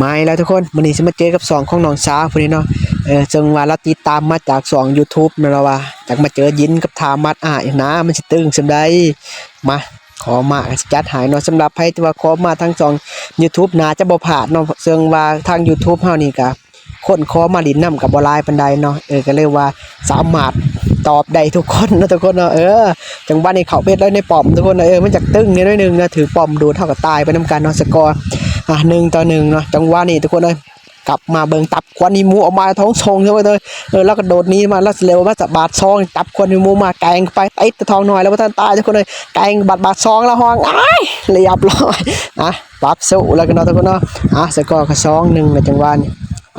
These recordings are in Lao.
ມາອີກແລ້ວທຸກຄົນ, ມື້ນີ້ຊິມາເຈີກັບຊ່ອງຂອງນ້ອງສາວຜູ້ນີ້ເນາະ. ເອີ ເຊິ່ງວ່າລາວຕິດຕາມມາຈາກຊ່ອງຢູທູບແມ່ນລະວ່າ ຢາກມາເຈີຍິນກັບທ່າໝັດອ້າຍຫັ້ນນາ ມັນຊິຕຶງສ່ຳໃດ. ມາ ຂໍມາກໍຊິຈັດໃຫ້ເນາະ. ສຳລັບໃຜທີ່ວ່າຂໍມາທາງຊ່ອງຢູທູບ ໜ້າຈະບໍ່ພາດເນາະ, ເຊິ່ງວ່າທາງຢູທູບເຮົານີ້ກະ ຄົນຂໍມາຫຼິ້ນນຳກໍບໍ່ຫຼາຍປານໃດເນາະ. ເອີ ກໍເລີຍວ່າສາມາດຕອບໄດ້ທຸກຄົນເນາະ ທຸກຄົນເນາະ. ເອີ ຈັງຫວະນີ້ເຂົ້າເບັດແລ້ວໃນປ້ອມ ທຸກຄົນເນາະ. ເອີ ມັນຈະຕຶງແດ່ໜ້ອຍໜຶ່ງນະ, ຖືກປ້ອມດູດ ເຮົາກໍຕາຍໄປນຳກັນເນາະ. ສະກໍ ອ່ະ ໜຶ່ງຕໍ່ໜຶ່ງເນາະ. ຈັງຫວະນີ້ທຸກຄົນເອີຍ ກັບມາເບິ່ງ ຕັບຄວັນຫິວອອກມາທ້ອງຊົງເລີຍ. ເອີ ລາວກະໂດດໜີມາ ລາວຊິເລັວມາ ສະບາດຊອງ ຕັບຄວັນຫິວມາ ແກງໄປ ຕິດຕະທ້ອງນ້ອຍ ລາວບໍ່ທັນຕາຍ ທຸກຄົນເອີຍ. ແກງບາດ ບາດຊອງ ລາວຮ້ອງ ອ້າຍ ລຽບຮ້ອຍ. ອ່ະ ປັບສູ້ແລ້ວກັນເນາະ ທຸກຄົນເນາະ. ອ່ະ ສະກໍກໍສອງໜຶ່ງໃນຈັງຫວະນີ້.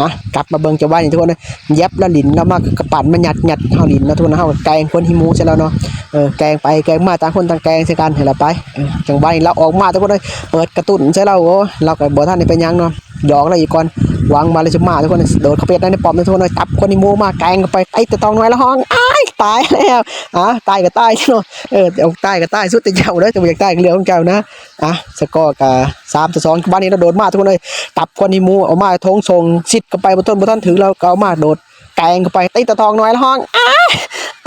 ອ່ະ ກັບມາເບິ່ງຈັງຫວະນີ້ ທຸກຄົນເອີຍ, ແຢັບລະຫຼິ້ນລະມາກະປັນມາຍັດໆ ເຮົາຫຼິ້ນເນາະ ທຸກຄົນເນາະ. ເຮົາກໍແກງຄວັນຫິວໃສ່ລາວເນາະ. ເອີ ແກງໄປແກງມາ ຕ່າງຄົນຕ່າງແກງໃສ່ກັນ ໃຫ້ລາວໄປ. ເອີ ຈັງຫວະນີ້ລາວອອກມາ ທຸກຄົນເອີຍ, ເປີດກະຕຸ້ນໃສ່ລາວ. ໂອ້ ລາວກໍບໍ່ທັນໄດ້ເປັນຫຍັງເນາະ, ຢອກລາວອີກກ່ອນ. ຫວັງວ່າລາວຊິມາ ທຸກຄົນເອີຍ, ໂດດເຂົ້າໄປໃນປ້ອມ ທຸກຄົນເອີຍ. ຈັບຄວັນຫິວມາ ແກງເຂົ້າໄປ ຕິດຕະທ້ອງນ້ອຍ ລາວຮ້ອງ ອ້າຍ ຕາຍແລ້ວ. ອ່າ ຕາຍກໍຕາຍເນາະ. ເອີ ຕາຍກໍຕາຍ ສຸດແຕ່ເຈົ້າເດີ້, ເຈົ້າບໍ່ຢາກຕາຍກໍເລື່ອງຂອງເຈົ້ານະ. ອ່ະ ສະກໍກໍສາມຕໍ່ສອງ. ບາດນີ້ລາວໂດດມາ ທຸກຄົນເອີຍ, ຕັບຄວັນຫິວອອກມາ ໂທ້ງສົ່ງຊິດເຂົ້າໄປ ບໍ່ທົນບໍ່ທັນຖືກ ລາວກໍເອົາມາໂດດ ແກງເຂົ້າໄປ ຕິດຕະທ້ອງນ້ອຍ ລາວຮ້ອງ ອ້າຍ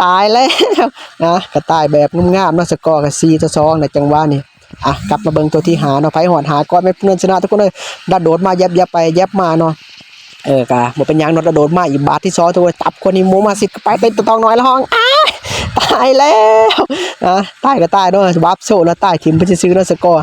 ຕາຍແລ້ວ. ອ່ະ ກໍຕາຍແບບງາມໆເນາະ. ສະກໍກໍສີ່ຕໍ່ສອງໃນຈັງຫວະນີ້. ອ່ະ ກັບມາເບິ່ງຕົວທີຫ້າເນາະ, ໃຜຮອດຫ້າກ່ອນແມ່ນຜູ້ນັ້ນຊະນະ ທຸກຄົນເອີຍ. ລາວໂດດມາ ແຢັບໆໄປແຢັບມາເນາະ. ເອີ ກໍບໍ່ເປັນຫຍັງເນາະ, ລາວໂດດມາອີກບາດທີສອງ ທຸກຄົນເອີຍ. ຕັບຄວັນຫິວມາຊິດເຂົ້າໄປ ຕິດຕະທ້ອງນ້ອຍ ລາວຮ້ອງ ອ້າຍ ຕາຍແລ້ວ. ອ່ະ ຕາຍກໍຕາຍເນາະ, ບັບໂຊລາວຕາຍຖິ້ມໄປຊື່ໆເນາະ. ສະກໍ